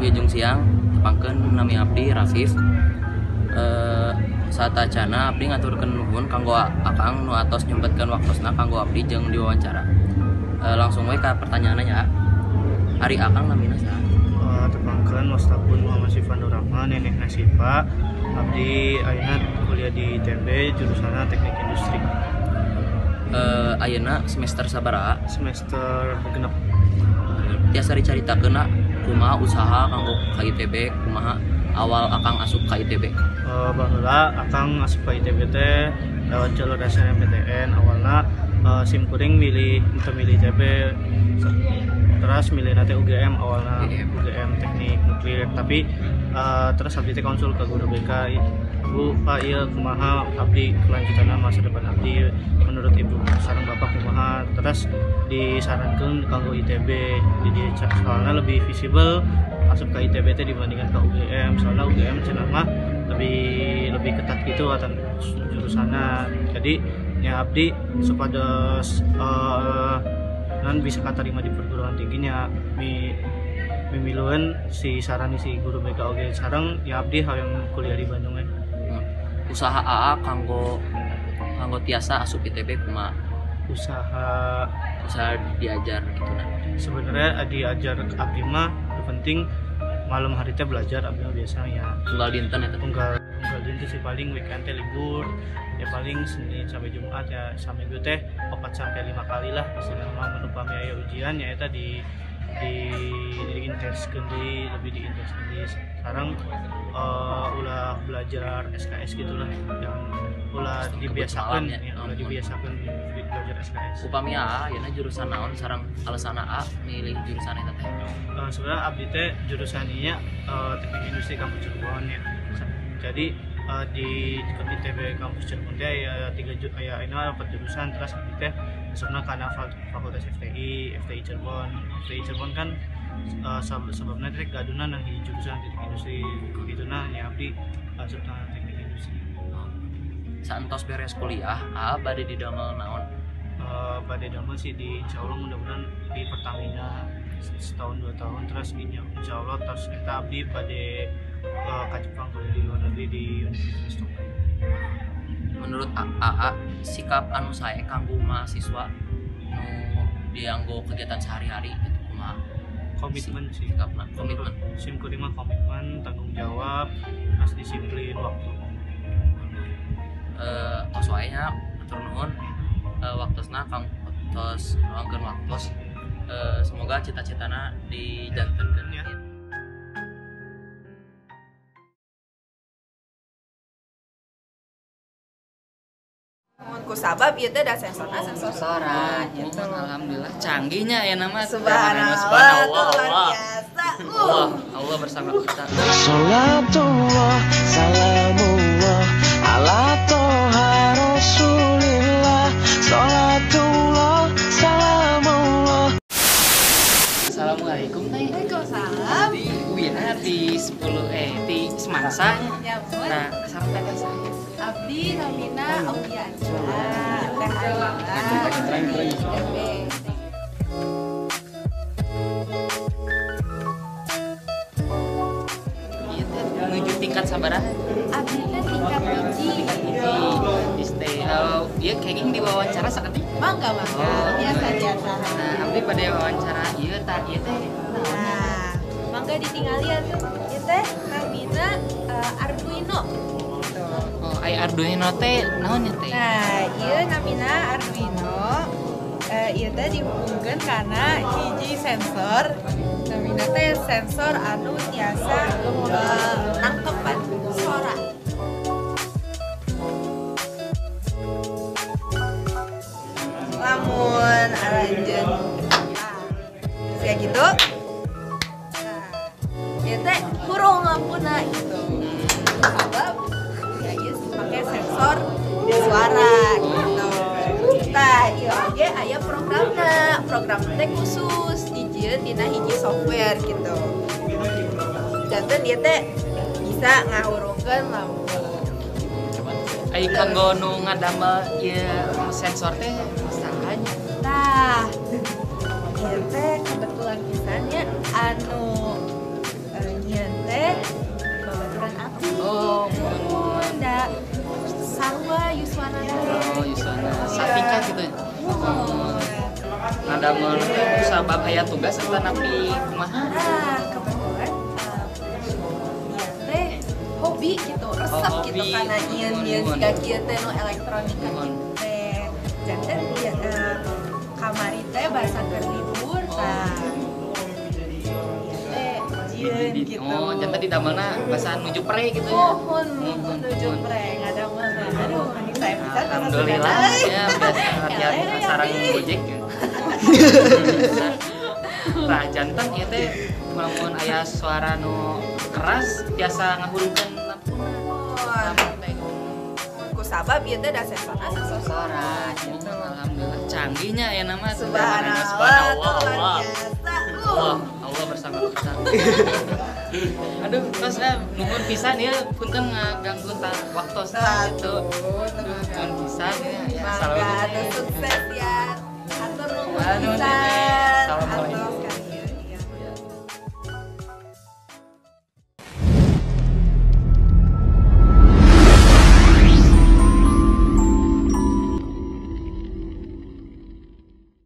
Wilujeng siang, tepangkeun nami abdi Rafif. Satacana abdi ngaturkeun nuhun kanggo Akang nu atos nyempetkeun waktosna kanggo abdi jeung diwawancara. Langsung we ka pertanyaanna nya. Ari Akang namina saha? Tepangkeun wastapun Muhammad Sifan Rahman, nenek Nasifa. Abdi ayeuna kuliah di ITB jurusanna Teknik Industri. Ayeuna semester sabaraha? Semester genep. Tiasa dicaritakeun kumaha usaha kanggo ka ITB, kumaha awal Akang asup ka ITB? Baheula Akang asup ka ITB teh lewat jalur SNMPTN. Awalna sim kuring milih teu milih ITB, terus milih nanti UGM awalna, UGM Teknik Nuklir, tapi terus abdi teh konsul ke guru BK, Bu, Pak, ieu kumaha abdi kelanjutanna masa depan abdi menurut ibu sareng bapak kumaha, terus disarankan kanggo ITB, jadi soalnya lebih visible asup ke ITB teh dibandingkan ke UGM, soalnya UGM cenah mah lebih ketat gitu atan jurusanna. Jadi ya abdi supados nan bisa katarima di perguruan tingginya mimiluan si saran si guru BK oge sareng ya abdi hoyong kuliah di Bandung we. Usaha AA kanggo tiasa asup ITB kumaha? Usaha diajar gitu nah. Sebenarnya diajar abdi mah yang penting malam hari teh belajar abdi mah biasanya. Unggal dinten eta? Unggal dinten sih paling weekend teh libur. Ya paling Senin sampai Jumat ya saminggu teh 4 sampai 5 kali lah istilahna mah upami aya ujian ya eta di intenskeun deui, lebih diintenskeun deui. Sekarang ulah belajar SKS gitulah, yang ulah dibiasakan ya, ulah dibiasakan belajar SKS. Upami AA ayeuna jurusan naon sareng alasan AA milih jurusan eta teh? Sebenarnya abdi teh jurusan ieu Teknik Industri Kampus Cirebon ya. Jadi di ITB Kampus Cirebon teh aya 3 aya ayeuna 4 jurusan, terus abdi teh masukna kana Fakultas FTI, FTI Cirebon. FTI Cirebon kan sebabna teh gaduna nang hiji jurusan Teknik Industri kituna nya abdi masukna Teknik Industri. Saentos beres kuliah, AA bade didamel naon? Bade damel sih di insyaallah mudah-mudahan di Pertamina setahun 2 tahun, terus insyaallah terus eta abdi bade ka Jepang kuliah di luar negeri di Universitas Tokyo. Menurut AA, sikap anu sae kanggo mahasiswa nu dianggo kegiatan sehari-hari gitu kumaha? Komitmen sih. Sikapna komitmen. Sim kuring mah komitmen, tanggung jawab, terus disiplin waktu. Tos wae nya atur nuhun waktosna kang tos luangkeun waktos. Semoga cita-citana dijantenkeun ya. Ku sabab ieu teh da sensorna sensor suara gitu. Alhamdulillah canggihnya ya nama. Subhanallah, luar biasa. Allah, Allah bersama kita. Salatullah, salamullah ala toha rasulillah. Salatullah, salamullah. Assalamualaikum teh. Waalaikumsalam. Di Wina di 10 di Semansa. Ya, nah, sampai teh saya. Abdi namina Aulia Teh Ayla. Ieu teh menuju tingkat sabaraha? Abdi teh tingkat 1. Tingkat 1. Isteh, ieu kenging diwawancara sakedik. Mangga mangga. Biasa biasa. Nah, abdi pada wawancara ieu tah ieu teh. Nah, mangga ditinggali atuh. Ieu teh namina Arduino. Oh, ai Arduino teh naon nya teh? Nah, ieu namina Arduino. Ieu teh dihubungkeun kana hiji sensor. Namina teh sensor anu tiasa nangkepan suara. Lamun aranjeun kayak gitu. Nah, ieu teh hurung lampuna gitu. Sabab pakai sensor suara gitu. Tah, ieu oge aya programna. Program teh khusus dijieun dina hiji software gitu. Janten ieu teh bisa ngahurungkeun lampu. Ai kanggo nu ngadamel ieu sensor teh saha nya? Tah, ieu teh kebetulan pisan nya anu Ngadamel teh sabab aya tugas atanapi kumaha? Nah, kebetulan dia teh hobi gitu, resep Oh, gitu hobi. karena nyieun nyieun Nuhun. siga kieu teh nu elektronika Nuhun. gitu teh. Janten dia kamari teh basa keur libur Oh. tah. Dia teh jieun gitu. Oh, janten didamelna basa nuju pre gitu ya. Mohon Nuhun, nuju nuhun. pre ngadamelna. Aduh, ini saya bisa Alhamdulillah ya biasa latihan Ya, ya, sarang ya. Gojek ya. Nah, janten ieu teh lamun aya suara nu keras biasa ngahurungkeun lampuna. Mohon. Ku sabab ieu teh da sensorna sensor sora gitu. Alhamdulillah canggihnya ya nama Subhanallah, Subhanallah luar Allah. biasa. Allah, Allah bersama kita. Aduh, terus nuhun pisan ya, punten ngaganggu waktosna gitu. Aduh, nuhun pisan ya. Ya, Mangga, assalamualaikum. sukses ya. Atur nuhun Aduh, pisan.